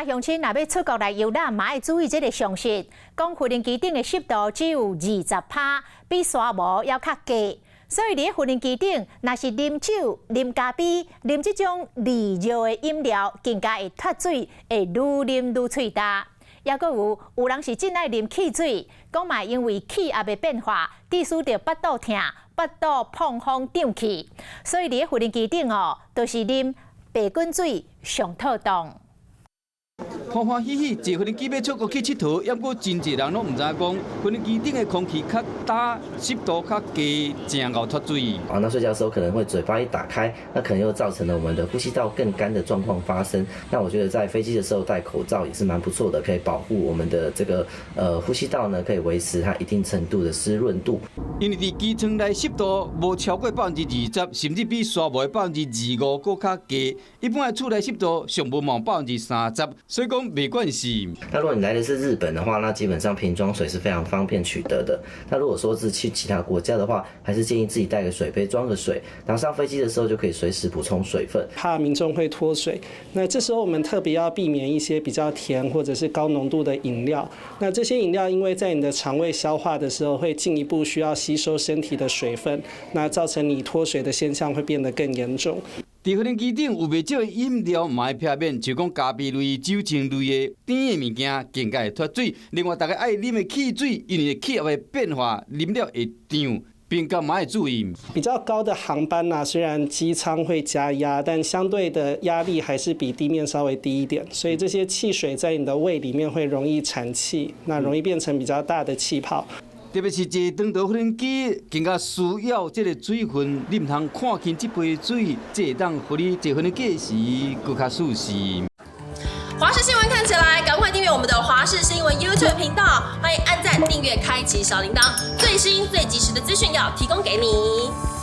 鄉親若欲出國來遊覽，嘛愛注意這个常識。講無人機頂的濕度只有20趴，比沙漠猶較低。所以佇咧無人機頂，若是啉酒、啉咖啡、啉這種利尿的飲料，更加會脫水，會愈啉愈喙焦。抑閣有有人是真愛啉汽水，講嘛因為氣壓的變化，致使著腹肚疼、腹肚膨風脹氣。所以佇咧無人機頂哦，都是啉白滾水上妥當。歡歡喜喜坐飛機欲出國去𨑨迌，毋過真濟人攏毋知影講，飛機頂的空氣較焦，濕度較低，誠𠢕脫水。啊，那睡覺的時候可能會嘴巴一打開，那可能又造成了我們的呼吸道更乾的狀況發生。那我覺得在飛機的時候戴口罩也是蠻不錯的，可以保護我們的這個呼吸道呢，可以維持它一定程度的濕潤度。因為佇機艙內濕度無超過20%，甚至比沙漠25%閣較低。一般的厝內濕度上無嘛30%，所以講沒關係。那如果你來的是日本的話，那基本上瓶裝水是非常方便取得的。那如果說是去其他國家的話，還是建議自己帶個水杯裝個水，然後上飛機的時候就可以隨時補充水分。怕民眾會脫水，那這時候我們特別要避免一些比較甜或者是高濃度的飲料。那這些飲料因為在你的腸胃消化的時候，會進一步需要吸收身體的水分，那造成你脫水的現象會變得更嚴重。佇飛機頂有袂少的飲料嘛會避免，像講咖啡類、酒精類的甜的物件，更加會脫水。另外，逐家愛啉的汽水，因為氣壓的變化，啉了會脹，變較嘛愛注意。比較高的航班呢，雖然機艙會加壓，但相對的壓力還是比地面稍微低一點，所以這些汽水在你的胃裡面會容易產氣，那容易變成比較大的氣泡。特別是坐長途飛機，更加需要這个水分，你毋通看輕這杯水，這會當予你坐飛機時閣較舒適。華視新聞看起來，趕快訂閱我們的華視新聞 YouTube 頻道，歡迎按讚、訂閱、開啟小鈴鐺，最新最及時的資訊要提供給你。